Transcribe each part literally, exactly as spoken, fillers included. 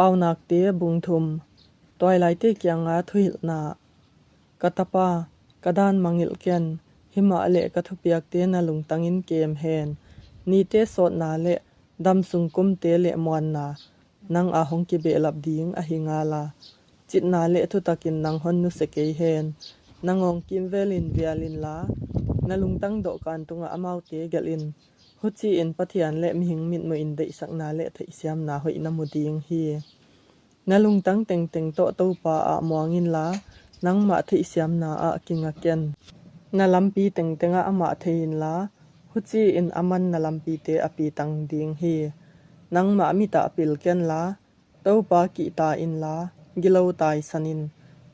Paunakte bung thum. Tuailaite kianga thuhilhna. Ka tapa, ka dan mangilh ken, himah leh ka thupiakte na lungtangin kem hen. Nite sawtna leh damsung kumte leh muanna nang a hong kibehlap ding ahi ngala, citna leh thutakin nang hon nusia kei hen. Na ngawng kimvelin vial inla, na lungtang dawhkan tungah amaute gelh in. Huci-in Pathian leh mihing mitmuhin deihsakna leh theihsiamna hoih na mu ding hi. Na lungtang tengteng tawh Topa ah muang inla, nangmah theihsiamna ah kinga ken. Na lampi tengtengah amah thei inla, huci-in aman na lampite a pitang ding hi. Nangmah mitah pil kenla, Topa kihta inla, gilo taisan in.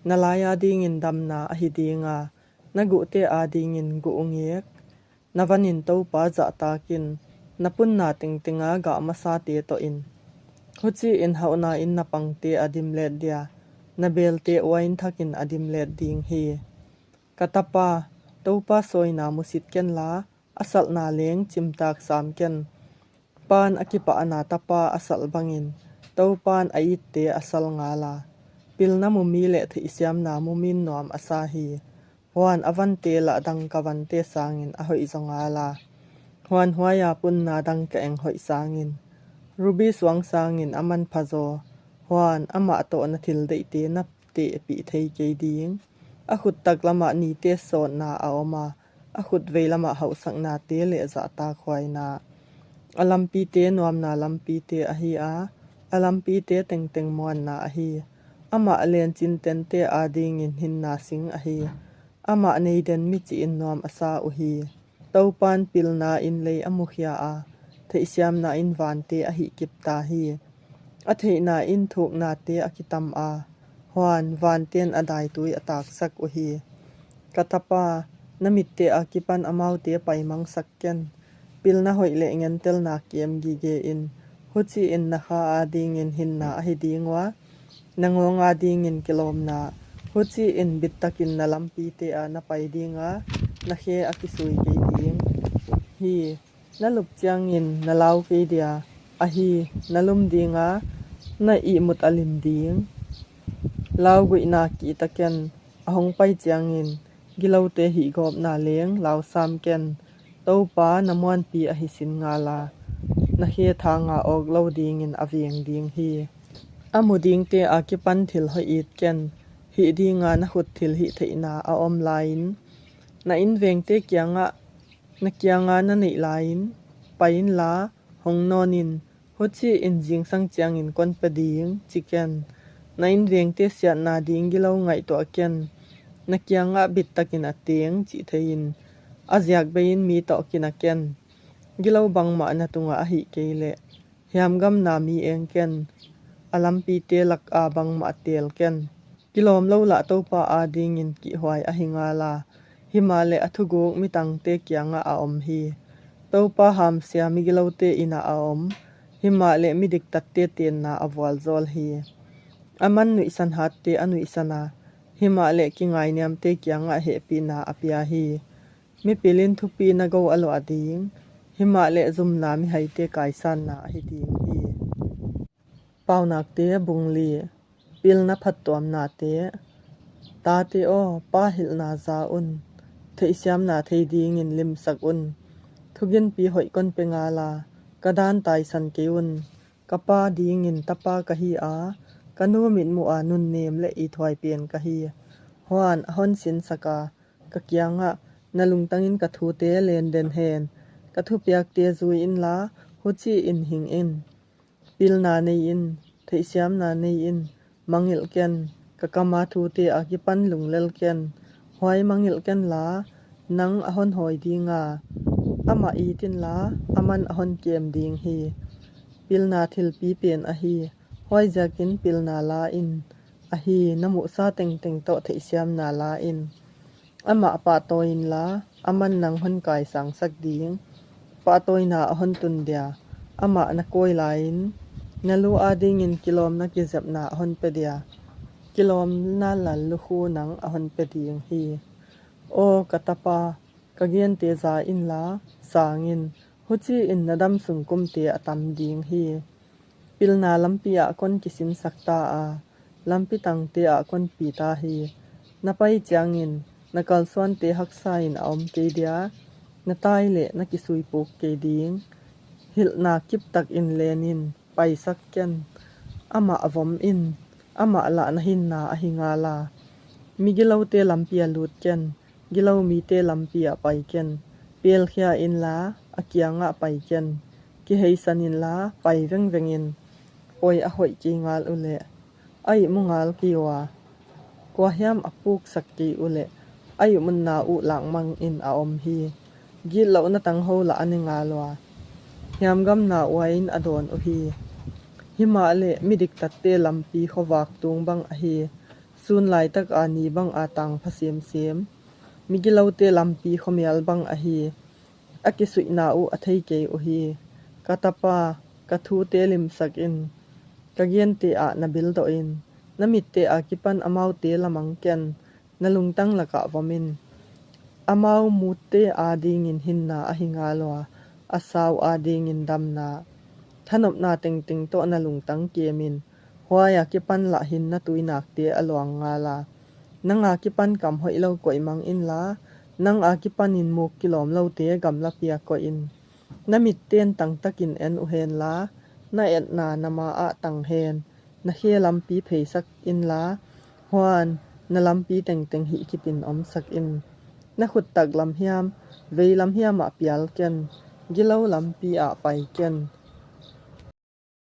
Na lai-a dingin damna ahi dinga, na guhte adingin guh ungek. Na vanin Topa zahtak in, na punna tengtenga gah masate tawh in. Huci-in hauhna in na pangte a dimlet dia, na belte uain thakin a dimlet ding hi. Ka tapa, Topa sawina musit kenla, a salhna leng cimtak sam ken. Pan a kipahna tapa a salh bangin, Topan a itte a sal ngala. Pilna mu mi leh theihsiamna mu min nuam a sa hi. Huan a vante lah dangka vante sangin a hoih zaw ngala. Huan huai-a punna dangka eng hoih sangin, rubi suang sangin a manphazaw. Huan amah tawh na thildeihte na tehpih thei kei ding. A khut taklamah nite sawtna a om a, a khutvei lamah hauhsaknate leh zahtakhuaina. A lampite nuamna lampite ahi a, a lampite tengteng muanna ahi. Amah lencintente adingin hinna sing ahi. Amah neiden mi cihin nuam a sa uh hi. Topan pilna in lei a mukhia a, theihsiamna in vante a hihkipta hi. A theihna in thuknate a kitam a, huan vanten a daitui a taksak uh hi. Ka tapa, na mitte a kipan amaute paimangsak ken. Pilna hoih leh ngentelna kem gige in, huci-in na kha adingin hinna ahi ding ua, na ngawng adingin kilawmna, huci-in bittakin na lampite a na pai dinga, na khe a kisui kei ding hi. Na lup ciangin na lau kei dia, ahi, na lum dinga, na ihmut a lim ding. Lauguihna kihta ken, a hong pai ciangin, gilote hihgawpna leng lausam ken. Topa na muanpi ahi sin ngala, na khe thanga awk lo dingin a veng ding hi. A mu dingte a kipan thil hoih it ken. Hih dinga na khut thilhih theihna a om lai-in, na innvengte kiangah, na kianga na neih lai-in, pai inla, hong nawn in, huci-in zingsang ciangin kon pia ding, ci ken. Na innvengte siatna ding gilo ngaihtuah ken. Na kiangah bittakin a teng, cih thei-in, a ziak bei-in mi tawh kina ken. Gilo bangmah na tungah ahih kei leh, hiamgamna mi eng ken. A lampite laka bangmah teel ken. Kilawm lo lah Topa adingin kihhuai ahi ngala, himahleh a thuguk mitangte kiangah a om hi. Topa hamsia migilote innah a om, himahleh midiktatte tenna a vualzawl hi. Aman nuihsan hatte a nuihsan a, himahleh kingainiamte kiangah hehpihna a pia hi. Mipil in thupi na go a luah ding, himahleh zumna mihaite kaisanna ahi ding hi. Paunakte bung li. Pilna phattuamnate. Tate aw, pa hilhna za un. Theihsiamna thei dingin limsak un. Thuginpi hoih kon pia ngala, ka dan taisan kei un. Ka pa dingin tapa ka hi a, ka nu mitmuh a nunnem leh ithuai pen ka hi. Huan a hon sinsak a, ka kiangah, na lungtangin ka thute lenden hen. Ka thupiakte zui inla, huci-in hing in. Pilna nei in, theihsiamna nei in, mangilh ken. Ka kama thute a kipan lunglel ken. Huai mangilh kenla, nang a hon hawi dinga, amah it inla, aman a hon kem ding hi. Pilna thilpi pen ahi. Huaiziakin pilna la in, ahi, na muhsa tengteng tawh theihsiamna la in. Amah pahtawi inla, aman nang hon kaisangsak ding. Pahtawina a hon tun dia, amah na kawi lai-in, na lu adingin kilawmna kizepna a hon pia dia, kilawmna lal lukhu nang a hon pia ding hi. Aw ka tapa, ka gente za inla, sang in, huci-in na damsung kumte a tam ding hi. Pilna lampi ah kon kisinsak ta a, lampi tangte ah kon pi ta hi. Na pai ciangin na kalsuante haksa in a om kei dia, na tai le na kisuipuk kei ding. Hilhna kiptak in len in, paisak ken. Amah vom in, amah lah na hinna ahi ngal a. Migilote lampi ah lut ken, gilo mite lampi ah pai ken. Pelkhia inla, a kiangah pai ken. Kiheisan inla, pai vengveng in. Poi a hoih kei ngal uhleh a ihmu ngal kei uh a, kua hiam a puksak kei uhleh a ihmutna uh lakmang in a om hi. Gitlohna tangho lah a ne ngal uh a, hiamgamna uai in a dawn uh hi. Himahleh midiktatte lampi khuavak tung bang ahi, sun laitak a ni bang a tangpha semsem. Migilote lampi khuamial bang ahi, a kisuihna uh a thei kei uh hi. Ka tapa, ka thute limsak in, ka gente ah na bildawh in. Na mitte a kipan amaute lamang ken, na lungtang lakah vom in. Amau mutte adingin hinna ahi ngal uh a, a sau adingin damna. Thanopna tengteng tawh na lungtang kem in. Huai a kipan lah hinna tuinakte a luang ngal a, nang a kipan kam hoih lo koih mang inla, nang a kipanin muk kilawm lote gamla pia koih in. Na mitten tangtakin en uh henla, na etna na ma ah tang hen. Na khe lampi pheisak inla, huan na lampi tengteng hihkipin omsak in. Na khuttak lam hiam, vei lam hiam ah pial ken, gilo lampi ah pai ken.